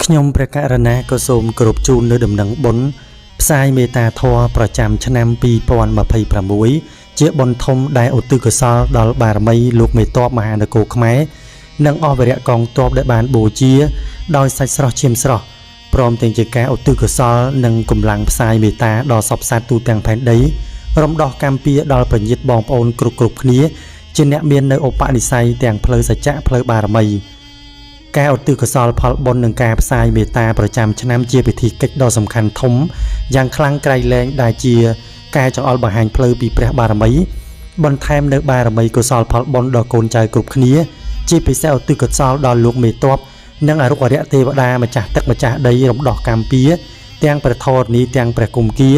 ខ្ញុំព្រះករុណាក៏សូមគោរពជូននៅដំណឹងបុណ្យផ្សាយមេត្តាធម៌ប្រចាំឆ្នាំ2026ជាបុណ្យធំដែលឧទ្ទិសកុសលដល់បារមីលោកមេតបមហានគរខ្មែរនិងអស់វរៈកងទ័ពដែលបានបូជាដោយសាច់ស្រស់ឈាមស្រស់ព្រមទាំងជាការឧទ្ទិសកុសលនិងកម្លាំងផ្សាយមេត្តាដល់សព្វសត្វទូទាំងផែនដីរំដោះកម្ពុជាដល់ប្រញាតបងប្អូនគ្រប់គ្រប់គ្នាជាអ្នកមាននៅឧបនិស្ស័យទាំងផ្លូវសច្ចៈផ្លូវបារមីការឧទ្ទិសកុសលផលបុណ្យនិងការផ្សាយមេត្តាប្រចាំឆ្នាំជាពិធីកិច្ចដ៏សំខាន់ធំយ៉ាងខ្លាំងក្រៃលែងដែលជាការចង្អុលបង្ហាញផ្លូវពីព្រះបារមីបន្ថែមនៅបារមីកុសលផលបុណ្យដល់កូនចៅគ្រប់គ្នាជាពិសេសឧទ្ទិសកុសលដល់លោកមេតបនិងអរុក្ខរៈទេវតាម្ចាស់ទឹកម្ចាស់ដីរំដោះកម្ពុជាទាំងព្រះធរណីទាំងព្រះគុំគា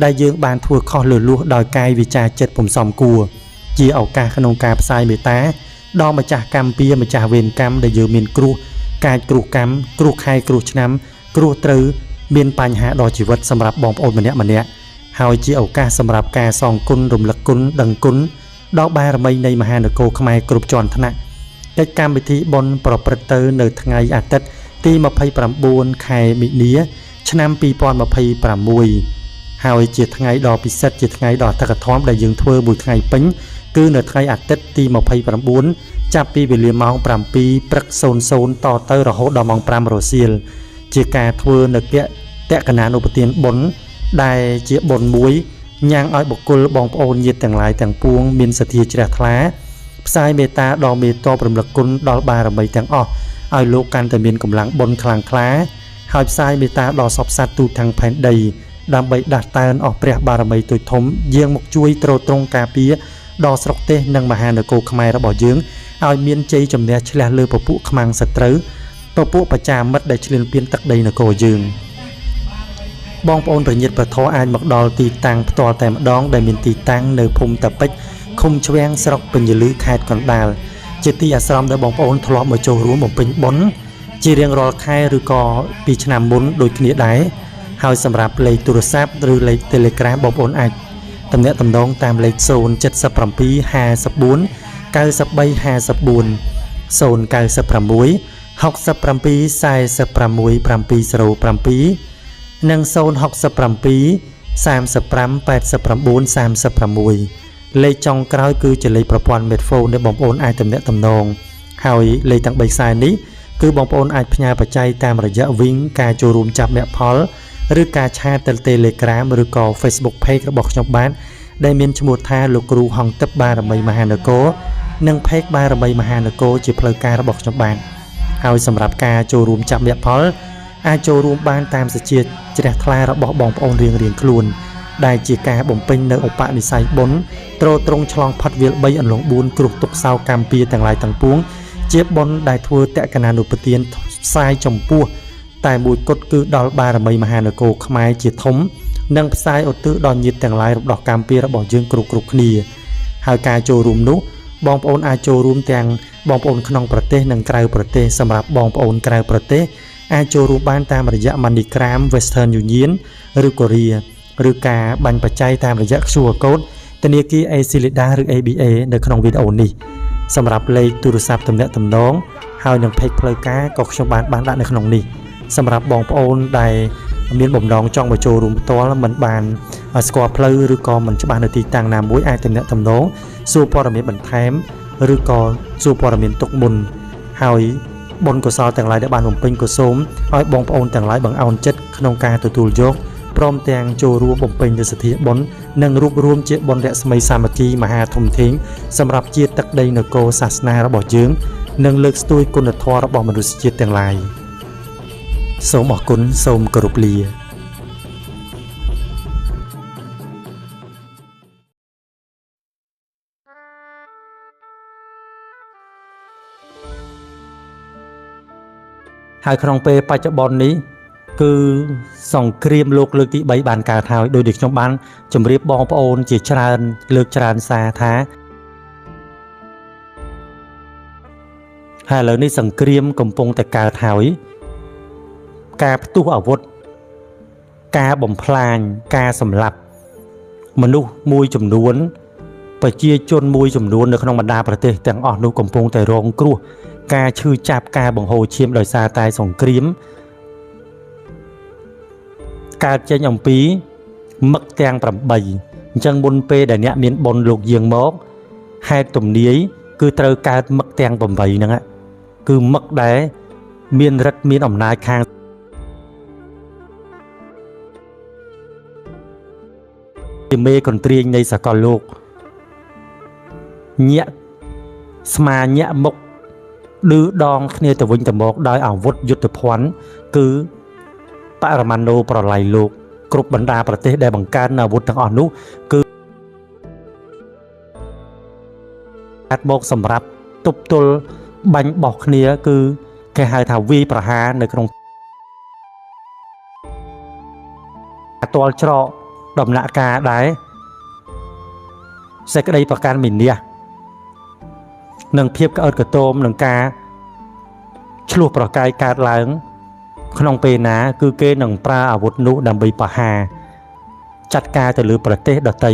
ដែលយើងបានធ្វើខុសលើសលួសដោយកាយវិចារចិត្តពុំសមគួរជាឱកាសក្នុងការផ្សាយមេត្តាដល់ម្ចាស់កម្មពៀម្ចាស់វេនកម្មដែលយើងមានគ្រោះកាចគ្រោះកម្មគ្រោះខែគ្រោះឆ្នាំគ្រោះត្រូវមានបញ្ហាដល់ជីវិតសម្រាប់បងប្អូនម្នាក់ម្នាក់ហើយជាឱកាសសម្រាប់ការសងគុណរំលឹកគុណដឹងគុណដល់បារមីនៃមហានគរខ្មែរគ្រប់ជាន់ថ្នាក់កិច្ចកម្មវិធីបុណ្យប្រព្រឹត្តទៅនៅថ្ងៃអាទិត្យទី29ខែមិនិនាឆ្នាំ2026ហើយជាថ្ងៃដ៏ពិសិដ្ឋជាថ្ងៃដ៏អធិកធមដែលយើងធ្វើមួយថ្ងៃពេញគឺនៅថ្ងៃអាទិត្យទី29ចាប់ពីវេលាម៉ោង7ព្រឹក00តទៅរហូតដល់ម៉ោង5រសៀលជាការធ្វើនៅគតកណានុបទានបុណ្យដែលជាបុណ្យមួយញ៉ាំងឲ្យបុគ្គលបងប្អូនញាតិទាំងឡាយទាំងពួងមានសទ្ធាជ្រះថ្លាផ្សាយមេត្តាដល់មេតបរំលឹកគុណដល់បារមីទាំងអស់ឲ្យលោកកាន់តែមានកម្លាំងបុណ្យខ្លាំងក្លាហើយផ្សាយមេត្តាដល់សព្វសត្វទូទាំងផែនដីដើម្បីដាស់តើនអស់ព្រះបារមីទូចធំយាងមកជួយទ្រទ្រង់ការពារដល់ស្រុកទេសនិងមហានគរខ្មែររបស់យើងឲ្យមានជ័យជំនះឆ្លះលើពពួកខ្មាំងសត្រូវពពួកបច្ចាមិត្តដែលឈ្លានពានទឹកដីនគរយើងបងប្អូនប្រញាតប្រធរអាចមកដល់ទីតាំងផ្ទាល់តែម្ដងដែលមានទីតាំងនៅភូមិតាពេជ្រឃុំឆ្វាំងស្រុកពេញលឺខេត្តកណ្ដាលជាទីអាស្រមដែលបងប្អូនធ្លាប់មកចូលរួមបំពេញបុណ្យជារៀងរាល់ខែឬក៏ពីឆ្នាំមុនដូចគ្នាដែរហើយសម្រាប់លេខទូរស័ព្ទឬលេខ Telegram បងប្អូនអាចទំនាក់ទំនងតាមលេខ077 54 93 54 096 67 46 707និង067 35 89 36លេខចុងក្រោយគឺជាលេខប្រព័ន្ធ Medphone ដែលបងប្អូនអាចទំនាក់ទំនងហើយលេខទាំង3ខ្សែនេះគឺបងប្អូនអាចផ្ញើបច្ច័យតាមរយៈ Wing ការចូលរួមចាប់មគ្គផលឬការឆាតទៅ Telegram ឬក៏ Facebook Page របស់ខ្ញុំបាទដែលមានឈ្មោះថាលោកគ្រូហង្សទឹកបារមីមហានគរនិង Page បារមីមហានគរជាផ្លូវការរបស់ខ្ញុំបាទហើយសម្រាប់ការចូលរួមចាប់មគ្គផលអាចចូលរួមបានតាមសជាជ្រះថ្លារបស់បងប្អូនរៀងៗខ្លួនដែលជាការបំពេញនៅឧបនិស្ស័យបុណ្យទ្រទ្រង់ឆ្លងផុតវាល3អន្លង់4គ្រោះទុក្ខសោកកម្មពៀទាំងឡាយទាំងពួងជាបុណ្យដែលធ្វើតក្កណានុបទានផ្សាយចំពោះតែមួយគត់គឺដល់បារមីមហានគរខ្មែរជាធំនិងផ្សាយឧទ្ទិសដល់ញាតិទាំងឡាយរំដោះកម្មពៀរបស់យើងគ្រប់គ្រប់គ្នាហើយការចូលរួមនោះបងប្អូនអាចចូលរួមទាំងបងប្អូនក្នុងប្រទេសនិងក្រៅប្រទេសសម្រាប់បងប្អូនក្រៅប្រទេសអាចចូលរួមបានតាមរយៈ MoneyGram Western Union ឬ Korea ឬការបាញ់បច្ច័យតាមរយៈ QR Code ធនាគារ ACLEDA ឬ ABA នៅក្នុងវីដេអូនេះសម្រាប់លេខទូរស័ព្ទទំនាក់ទំនងហើយនិង Page ផ្លូវការក៏ខ្ញុំបានដាក់នៅក្នុងនេះសម្រាប់បងប្អូនដែលមានបំណងចង់មកចូលរួមផ្ទាល់មិនបានស្គាល់ផ្លូវឬក៏មិនច្បាស់នៅទីតាំងណាមួយអាចទំនាក់ទំនងសួរព័ត៌មានបន្ថែមឬក៏សួរព័ត៌មានទុកមុនហើយបុណ្យកុសលទាំងឡាយដែលបានបំពេញក៏សូមឲ្យបងប្អូនទាំងឡាយបង្អោនចិត្តក្នុងការទទួលយកព្រមទាំងចូលរួមបំពេញនូវសទ្ធាបុណ្យនិងរួបរួមជាបុណ្យរស្មីសាមគ្គីមហាធំធេងសម្រាប់ជាតិទឹកដីនគរសាសនារបស់យើងនិងលើកស្ទួយគុណធម៌របស់មនុស្សជាតិទាំងឡាយសូមអរគុណសូមគោរពលាហើយក្នុងពេលបច្ចុប្បន្ននេះគឺសង្គ្រាមលោកលើកទី3បានកើតហើយដោយដែលខ្ញុំបានជម្រាបបងប្អូនជាច្រើនលើកច្រើនសារថាហើយឥឡូវនេះសង្គ្រាមកំពុងតែកើតហើយការផ្ទុះអាវុធការបំផ្លាញការសម្លាប់មនុស្សមួយចំនួនប្រជាជនមួយចំនួននៅក្នុងបណ្ដាប្រទេសទាំងអស់នោះកំពុងតែរងគ្រោះការឈឺចាប់ការបង្ហូរឈាមដោយសារតែសង្គ្រាម កើតចេញអំពីមឹកទាំង8អញ្ចឹងមុនពេលដែលអ្នកមានបុណ្យលោកយាងមកហេតុទំនាយគឺត្រូវកើតមឹកទាំង8ហ្នឹងគឺមឹកដែលមានឫទ្ធិមានអំណាចខាងជាមេកន្ទ្រាញនៃសកលលោកញាក់ស្មាញាក់មុខឌឺដងគ្នាទៅវិញទៅមកដោយអាវុធយុទ្ធភ័ណ្ឌគឺបរមាណូប្រល័យលោកគ្រប់បណ្ដាប្រទេសដែលបង្កើនអាវុធទាំងអស់នោះគឺកាត់មកសម្រាប់ទប់ទល់បាញ់បោះគ្នាគឺគេហៅថាវាយប្រហារនៅក្នុងទាល់ច្រកដំណាក់កាលដែរសេចក្តីប្រកាន់វិនាសនិងភាពក្អិតក្រទមនឹងការឆ្លោះប្រកែកកើតឡើងក្នុងពេលណាគឺគេនឹងប្រើអាវុធនោះដើម្បីប្រហារចាត់ការទៅលើប្រទេសដទៃ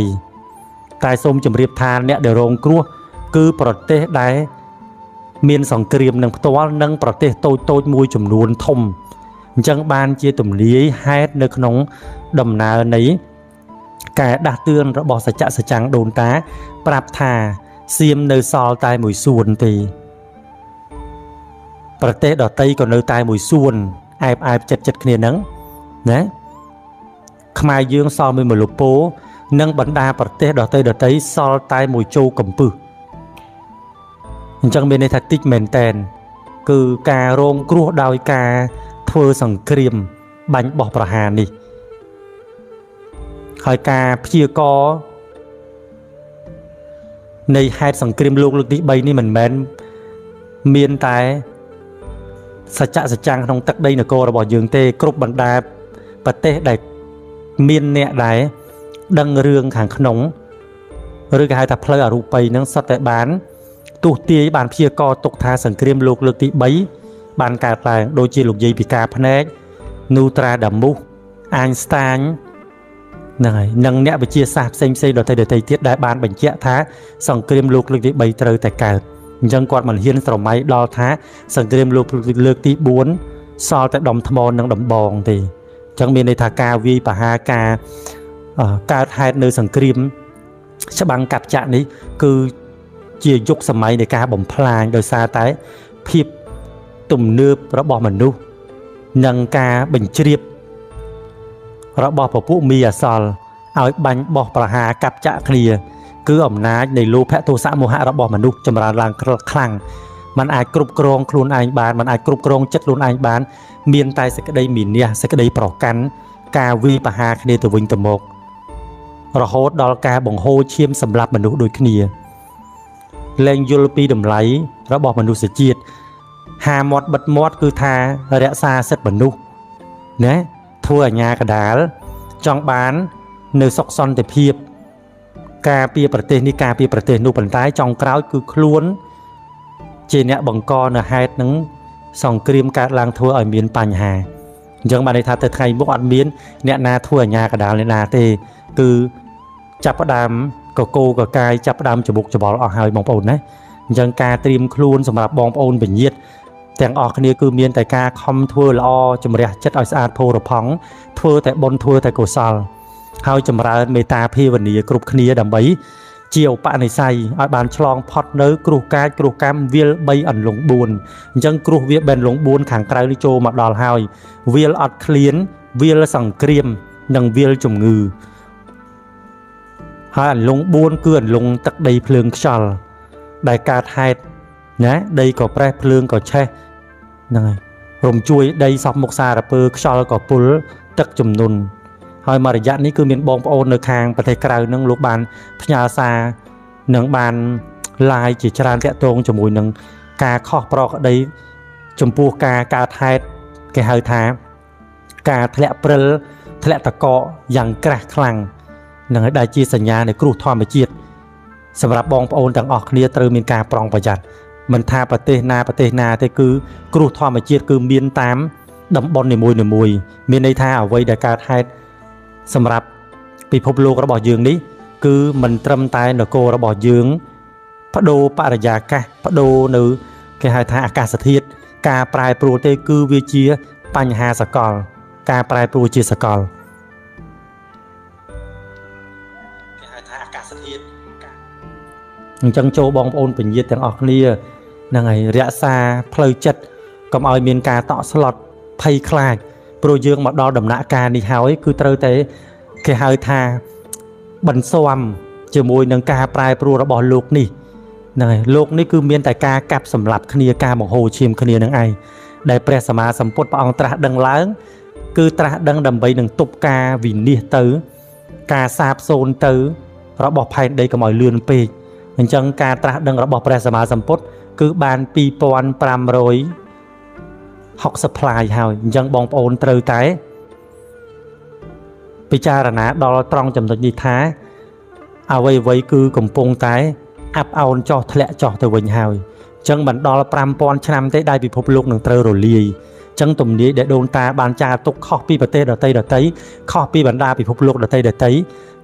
តែសូមជម្រាបថាអ្នកដែលរងគ្រោះគឺប្រទេសដែលមានសង្គ្រាមនឹងផ្ទាល់និងប្រទេសតូចៗមួយចំនួនធំអញ្ចឹងបានជាទំនាយហេតុនៅក្នុងដំណើរនៃការដាស់តឿនរបស់សច្ចសច្ចាំងដូនតាប្រាប់ថាសៀមនៅសល់តែមួយសួនទេប្រទេសដទៃក៏នៅតែមួយសួនអែបអែបចិត្តចិត្តគ្នាហ្នឹងណាខ្មែរយើងសល់មួយមលពោនិងបណ្ដាប្រទេសដទៃសល់តែមួយជោកំពឹសអញ្ចឹងមានន័យថាតិចមែនតែនគឺការរងគ្រោះដោយការធ្វើសង្គ្រាមបាញ់បោះប្រហារនេះហើយការព្យាករនៃហេតុសង្គ្រាមលោកលើកទី3នេះមិនមែនមានតែសច្ចសច្ចាំងក្នុងទឹកដីនគររបស់យើងទេគ្រប់បណ្ដាប្រទេសដែលមានអ្នកដែលដឹងរឿងខាងក្នុងឬគេហៅថាផ្លូវអរូបីហ្នឹងសុទ្ធតែបានទស្សទាយបានព្យាករទុកថាសង្គ្រាមលោកលើកទី3បានកើតឡើងដូចជាលោកយាយពិការភ្នែកនូត្រាដាមូសអាញស្តាញហ្នឹងហើយនិងអ្នកវិទ្យាសាស្ត្រផ្សេងៗដទៃទៀតដែលបានបញ្ជាក់ថាសង្គ្រាមលោកលើកទី3ត្រូវតែកើតអញ្ចឹងគាត់មិនហ៊ានស្រមៃដល់ថាសង្គ្រាមលោកលើកទី4សល់តែដុំថ្មនិងដំបងទេអញ្ចឹងមានន័យថាការវាយប្រហារការកើតហេតុនៅសង្គ្រាមច្បាំងកាប់ចាក់នេះគឺជាយុគសម័យនៃការបំផ្លាញដោយសារតែភាពទំនើបរបស់មនុស្សនិងការបញ្ជ្រាបរបស់ពពួកមីអសល់ឲ្យបាញ់បោះប្រហារកាប់ចាក់គ្នាគឺអំណាចនៃលោភៈទោសៈមោហៈរបស់មនុស្សចម្រើនឡើងខ្លាំងมันអាចគ្រប់គ្រងខ្លួនឯងបានมันអាចគ្រប់គ្រងចិត្តខ្លួនឯងបានមានតែសេចក្តីមានះសេចក្តីប្រកាន់ការវាយប្រហារគ្នាទៅវិញទៅមករហូតដល់ការបង្ហូរឈាមសម្លាប់មនុស្សដូចគ្នាលែងយល់ពីតម្លៃរបស់មនុស្សជាតិហាមាត់បិទមាត់គឺថារក្សាសិទ្ធិមនុស្សណាធ្វើអាញាកដាលចង់បាននៅសុខសន្តិភាពការពារប្រទេសនេះការពារប្រទេសនោះប៉ុន្តែចុងក្រោយគឺខ្លួនជាអ្នកបង្កនៅហេតុនឹងសង្គ្រាមកើតឡើងធ្វើឲ្យមានបញ្ហាអញ្ចឹងបានន័យថាទៅថ្ងៃមុខអត់មានអ្នកណាធ្វើអាញាកដាលអ្នកណាទេគឺចាប់ផ្ដើមកកោកកាយចាប់ផ្ដើមច្បុកច្បល់អស់ហើយបងប្អូនណាអញ្ចឹងការត្រៀមខ្លួនសម្រាប់បងប្អូនវិញ្ញាតទាំងអស់គ្នាគឺមានតែការខំធ្វើល្អជំរះចិត្តឲ្យស្អាតផូរផង់ធ្វើតែបុណ្យធ្វើតែកុសលហើយចម្រើនមេត្តាភាវនាគ្រប់គ្នាដើម្បីជាឧបនិស្ស័យឲ្យបានឆ្លងផុតនៅគ្រោះកាចគ្រោះកម្មវាល3អន្លង់4អញ្ចឹងគ្រោះវាបែនលង4ខាងក្រៅនេះចូលមកដល់ហើយវាលអត់ឃ្លានវាលសង្គ្រាមនិងវាលជំងឺហើយអន្លង់4គឺអន្លង់ទឹកដីភ្លើងខ្យល់ដែលកើតហេតុណាដីក៏ប្រេះភ្លើងក៏ឆេះហ្នឹងហើយរំជួយដីសពមុខសារពើខ្យល់ក៏ពុលទឹកជំនន់ហើយមួយរយៈនេះគឺមានបងប្អូននៅខាងប្រទេសក្រៅនឹងលោកបានផ្ញើសារនិងបានឡាយជាច្រើនតាក់ទងជាមួយនឹងការខុសប្រក្រតីចំពោះការកើតហេតុគេហៅថាការធ្លាក់ព្រិលធ្លាក់តកកយ៉ាងក្រាស់ខ្លាំងនឹងឲ្យដែលជាសញ្ញានៃគ្រោះធម្មជាតិសម្រាប់បងប្អូនទាំងអស់គ្នាត្រូវមានការប្រុងប្រយ័ត្នមិនថាប្រទេសណាប្រទេសណាទេគឺគ្រោះធម្មជាតិគឺមានតាមតំបន់នីមួយៗមានន័យថាអ្វីដែលកើតហេតុសម្រាប់ពិភពលោករបស់យើងនេះគឺមិនត្រឹមតែនគររបស់យើងបដូរបរិយាកាសបដូរនៅគេហៅថាអាកាសធាតុការប្រែប្រួលទេគឺវាជាបញ្ហាសកលការប្រែប្រួលជាសកល អញ្ចឹងចូលបងប្អូនពញាតទាំងអស់គ្នាហ្នឹងហើយរក្សាផ្លូវចិត្តកុំឲ្យមានការតក់ស្លុតភ័យខ្លាចព្រោះយើងមកដល់ដំណាក់កាលនេះហើយគឺត្រូវតែគេហៅថាបន្ស៊ាំជាមួយនឹងការប្រែប្រួលរបស់លោកនេះហ្នឹងហើយលោកនេះគឺមានតែការកាប់សម្លាប់គ្នាការបង្ហូរឈាមគ្នានឹងឯងដែលព្រះសម្មាសម្ពុទ្ធព្រះអង្គត្រាស់ដឹងឡើងគឺត្រាស់ដឹងដើម្បីនឹងទប់ការវិនិច្ឆ័យទៅការសាបសូន្យទៅរបស់ផែនដីកុំឲ្យលឿនពេកអញ្ចឹងការត្រាស់ដឹងរបស់ព្រះសម្មាសម្ពុទ្ធគឺបាន2560ផ្លាយហើយអញ្ចឹងបងប្អូនត្រូវតែពិចារណាដល់ត្រង់ចំណុចនេះថាអ្វីៗគឺកំពុងតែអាប់អោនចោះធ្លាក់ចោះទៅវិញហើយអញ្ចឹងមិនដល់5000ឆ្នាំទេដែលពិភពលោកនឹងត្រូវរលាយអញ្ចឹងទំនាយដែលដូនតាបានចារទុកខុសពីប្រទេសដទៃខុសពីបណ្ដាពិភពលោកដទៃ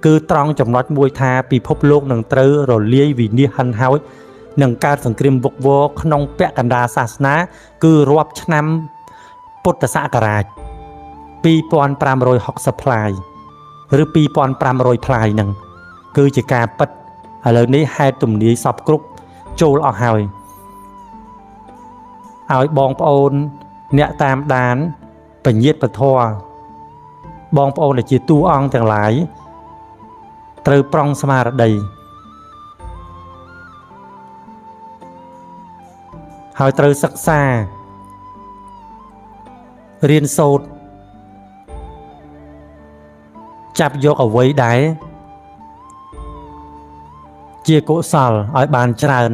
គឺត្រង់ចំណុចមួយថាពិភពលោកនឹងត្រូវរលាយវិនាសហិនហោចនឹងកើតសង្គ្រាមវឹកវរក្នុងពាក់កណ្ដាលសាសនាគឺរាប់ឆ្នាំពុទ្ធសករាជ2560ផ្លាយឬ2500ផ្លាយហ្នឹងគឺជាការពិតឥឡូវនេះហេតុទំនាយសពគ្រប់ចូលអស់ហើយឲ្យបងប្អូនអ្នកតាមដានពញាតពធបងប្អូនដែលជាតួអង្គទាំងឡាយត្រូវប្រុងស្មារតីហើយត្រូវសិក្សារៀនសូត្រចាប់យកអ្វីដែលជាកុសលឲ្យបានច្រើន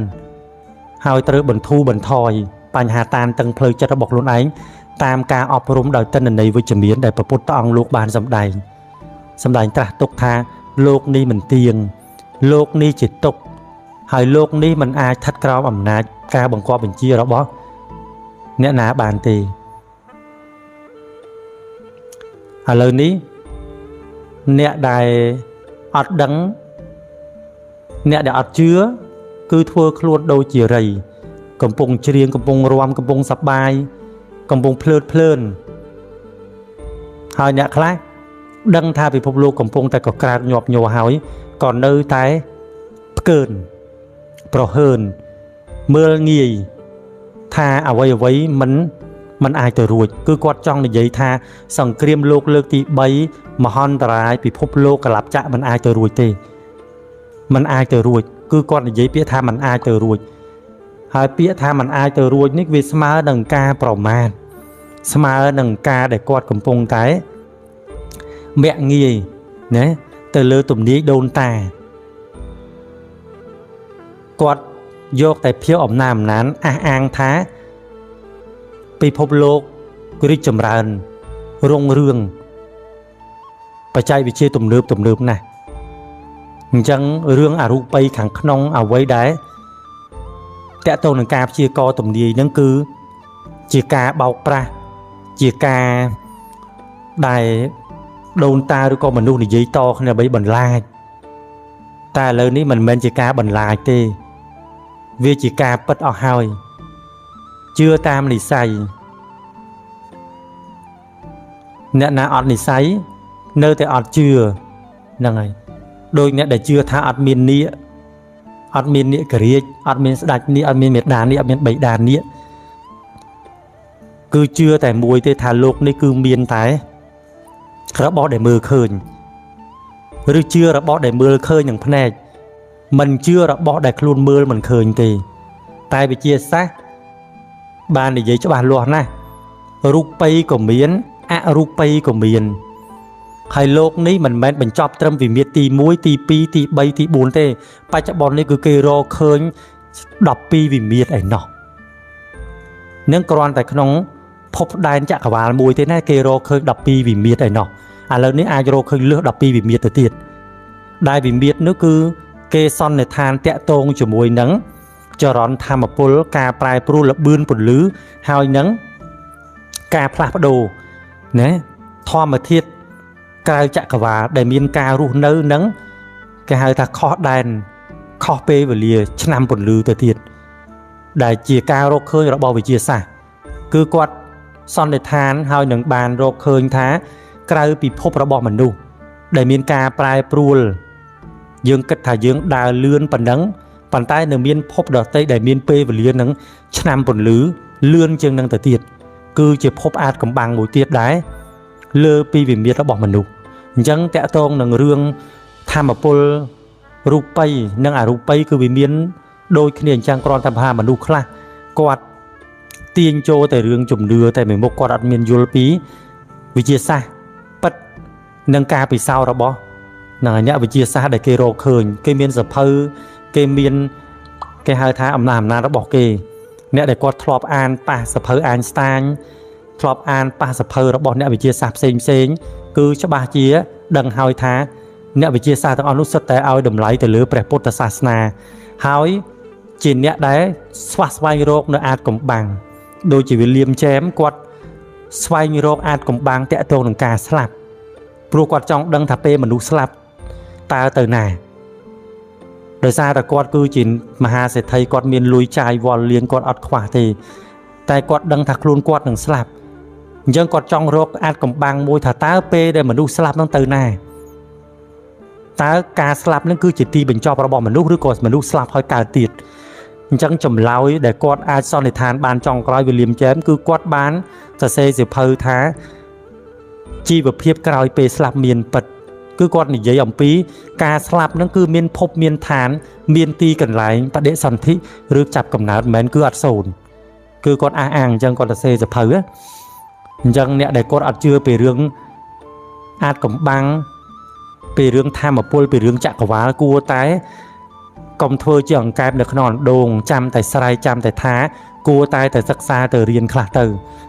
ហើយត្រូវបន្ធូរបន្ថយបញ្ហាតានតឹងផ្លូវចិត្តរបស់ខ្លួនឯងតាមការអប់រំដោយទិន្នន័យវិជ្ជមានដែលព្រះពុទ្ធអង្គលោកបានសម្ដែងត្រាស់ទុកថាលោកនេះមិនទៀងលោកនេះជាទុក្ខហើយលោកនេះមិនអាចស្ថិតក្រោមអំណាចការបង្គាប់បញ្ជារបស់អ្នកណាបានទេឥឡូវនេះអ្នកដែលអត់ដឹងអ្នកដែលអត់ជឿគឺធ្វើខ្លួនដូចជារីកំពុងច្រៀងកំពុងរាំកំពុងសប្បាយកំពុងភ្លើតភ្លើនហើយអ្នកខ្លះដឹងថាពិភពលោកកំពុងតែកក្រើកញាប់ញ័រហើយក៏នៅតែផ្កើនប្រហើនមើលងាយថាអ្វីមិនអាចទៅរួចគឺគាត់ចង់និយាយថាសង្គ្រាមលោកលើកទី3មហន្តរាយពិភពលោកកលាប់ចាក់មិនអាចទៅរួចទេមិនអាចទៅរួចគឺគាត់និយាយពាក្យថាមិនអាចទៅរួចហើយពាក្យថាមិនអាចទៅរួចនេះវាស្មើនឹងការប្រមាថស្មើនឹងការដែលគាត់កំពុងតែមាក់ងាយណាទៅលើទំនាយដូនតាគាត់យកតែភាពអំណាចអំណានអះអាងថាពិភពលោករីកចម្រើនរុងរឿងបច្ចេកវិទ្យាទំនើបណាស់អញ្ចឹងរឿងអរូបីខាងក្នុងអ្វីដែលតកតងនឹងការព្យាករទំនាយហ្នឹងគឺជាការបោកប្រាស់ជាការដែលដូនតាឬក៏មនុស្សនិយាយតគ្នាដើម្បីបន្លាចតែឥឡូវនេះមិនមែនជាការបន្លាចទេវាជាការពិតអស់ហើយជឿតាមនិស័យអ្នកណាអត់និស័យនៅតែអត់ជឿហ្នឹងហើយដោយអ្នកដែលជឿថាអត់មាននាគអត់មាននាគរាជអត់មានស្ដេចនាគអត់មានមេដានាគអត់មានបិតានាគគឺជឿតែមួយទេថាលោកនេះគឺមានតែរបស់ដែលមើលឃើញឬជឿរបស់ដែលមើលឃើញនឹងភ្នែកមិនជឿរបស់ដែលខ្លួនមើលមិនឃើញទេតែវិទ្យាសាស្ត្របាននិយាយច្បាស់លាស់ណាស់រូបីក៏មានអរូបីក៏មានហើយលោកនេះមិនមែនបញ្ចប់ត្រឹមវិមាត្រទី1ទី2ទី3ទី4ទេបច្ចុប្បន្ននេះគឺគេរកឃើញ12វិមាត្រឯណោះនឹងគ្រាន់តែក្នុងភពដែនចក្រវាលមួយទេណាគេរកឃើញ12វិមាត្រឯណោះឥឡូវនេះអាចរកឃើញលើស12វិមាត្រទៅទៀតដែលវិមាត្រនោះគឺគេសន្និដ្ឋានតាក់ទងជាមួយនឹងចរន្តធម្មពលការប្រែប្រួលល្បឿនពន្លឺហើយនឹងការផ្លាស់ប្ដូរណាធម្មធាតុក្រៅចក្រវាលដែលមានការរស់នៅនឹងគេហៅថាខុសដែនខុសពេលវេលាឆ្នាំពន្លឺទៅទៀតដែលជាការរកឃើញរបស់វិទ្យាសាស្ត្រគឺគាត់សន្និដ្ឋានហើយនឹងបានរកឃើញថាក្រៅពិភពរបស់មនុស្សដែលមានការប្រែប្រួលយើងគិតថាយើងដើរលឿនប៉ុណ្ណឹង ប៉ុន្តែនៅមានភពដទៃដែលមានពេលវេលានឹងឆ្នាំពន្លឺលឿនជាងនឹងទៅទៀតគឺជាភពអាចកំបាំងមួយទៀតដែរលើពីវិមាត្ររបស់មនុស្សអញ្ចឹងតកតងនឹងរឿងធម្មពលរូបីនិងអរូបីគឺវាមានដូចគ្នាអញ្ចឹងគ្រាន់តែថាមនុស្សខ្លះគាត់ទាញចូលតែរឿងជំនឿតែមួយមុខគាត់អត់មានយល់ពីវិទ្យាសាស្ត្រពិតនិងការពិសោធន៍របស់នឹងអ្នកវិទ្យាសាស្ត្រដែលគេរកឃើញគេមានសភៅគេមានគេហៅថាអំណះអំណាងរបស់គេអ្នកដែលគាត់ធ្លាប់អានប៉ះសភៅអែនស្តាញធ្លាប់អានប៉ះសភៅរបស់អ្នកវិទ្យាសាស្ត្រផ្សេងផ្សេងគឺច្បាស់ជាដឹងហើយថាអ្នកវិទ្យាសាស្ត្រទាំងអស់នោះសុទ្ធតែឲ្យតម្លៃទៅលើព្រះពុទ្ធសាសនាហើយជាអ្នកដែលស្វះស្វែងរកនៅអាចកំបាំងដូចជាវិលៀមចែមគាត់ស្វែងរកអាចកំបាំងតាក់ទងនឹងការស្លាប់ព្រោះគាត់ចង់ដឹងថាពេលមនុស្សស្លាប់តើទៅណាដោយសារតែគាត់គឺជាមហាសេដ្ឋីគាត់មានលុយចាយវល់លៀងគាត់អត់ខ្វះទេតែគាត់ដឹងថាខ្លួនគាត់នឹងស្លាប់អញ្ចឹងគាត់ចង់រកអាចកំបាំងមួយថាតើពេលដែលមនុស្សស្លាប់នឹងទៅណាតើការស្លាប់នឹងគឺជាទីបញ្ចប់របស់មនុស្សឬក៏មនុស្សស្លាប់ហើយកើតទៀតអញ្ចឹងចម្លើយដែលគាត់អាចសន្និដ្ឋានបានចុងក្រោយវិលៀមចែមគឺគាត់បានសរសេរសៀវភៅថាជីវភាពក្រោយពេលស្លាប់មានពិតគឺគាត់និយាយអំពីការស្លាប់នឹងគឺមានភពមានឋានមានទីកន្លែងបដិសន្ធិឬចាប់កំណើតមិនមែនគឺអត់សូន្យគឺគាត់អះអាងអញ្ចឹងគាត់សរសេរសៀវភៅអញ្ចឹងអ្នកដែលគាត់អត់ជឿពីរឿងអាចកំបាំងពីរឿងធម្មពលពីរឿងចក្រវាលគួរតែកុំធ្វើជាអង្កែបនៅក្នុងអណ្ដូងចាំតែស្រែកចាំតែថាគួរតែទៅសិក្សាទៅរៀនខ្លះទៅ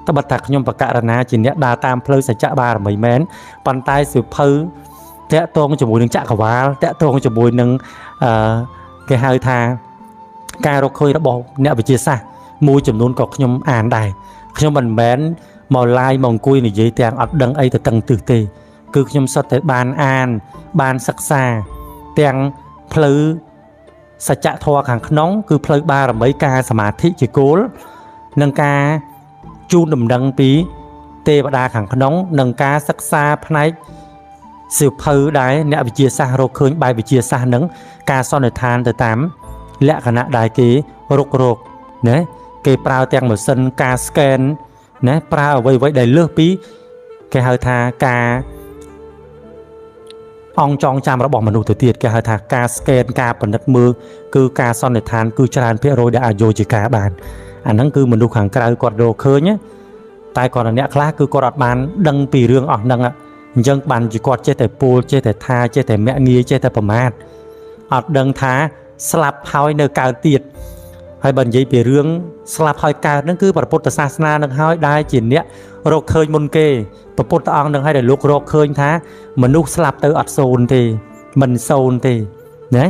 ត្បិតថាខ្ញុំបកករណាជាអ្នកដើរតាមផ្លូវសច្ចបារមីមែនប៉ុន្តែសៀវភៅតាក់ទងជាមួយនឹងចក្រវាលតាក់ទងជាមួយនឹងគេហៅថាការរកឃើញរបស់អ្នកវិទ្យាសាស្ត្រមួយចំនួនក៏ខ្ញុំអានដែរខ្ញុំមិនមែនមកឡាយមកអង្គុយនិយាយទាំងអត់ដឹងអីទៅតឹងទិសទេគឺខ្ញុំសុទ្ធតែបានអានបានសិក្សាទាំងផ្លូវសច្ចធម៌ខាងក្នុងគឺផ្លូវបារមីការសមាធិជាគោលនិងការជូនដំណឹងពីទេវតាខាងក្នុងនិងការសិក្សាផ្នែកសៀវភៅដែលអ្នកវិទ្យាសាស្ត្ររកឃើញបែបវិទ្យាសាស្ត្រនឹងការសន្និដ្ឋានទៅតាមលក្ខណៈដែលគេរុករកណាគេប្រើទាំងម៉ាស៊ីនការ scan ណាប្រើអ្វីៗដែលលើសពីគេហៅថាការអង្គចងចាំរបស់មនុស្សទៅទៀតគេហៅថាការ scan ការពិនិត្យមើលគឺការសន្និដ្ឋានគឺច្រើនភាគរយដែលអាចយកជាការបានអាហ្នឹងគឺមនុស្សខាងក្រៅគាត់រកឃើញតែគាត់អ្នកខ្លះគឺគាត់អត់បានដឹងពីរឿងអស់ហ្នឹងអញ្ចឹងបានជាគាត់ចេះតែពោលចេះតែថាចេះតែមាក់ងាយចេះតែប្រមាថអត់ដឹងថាស្លាប់ហើយនៅកើតទៀតហើយបើនិយាយពីរឿងស្លាប់ហើយកើតហ្នឹងគឺព្រះពុទ្ធសាសនានឹងហើយដែលជាអ្នករកឃើញមុនគេព្រះពុទ្ធអង្គនឹងហើយដែលលោករកឃើញថាមនុស្សស្លាប់ទៅអត់សូន្យទេមិនសូន្យទេណា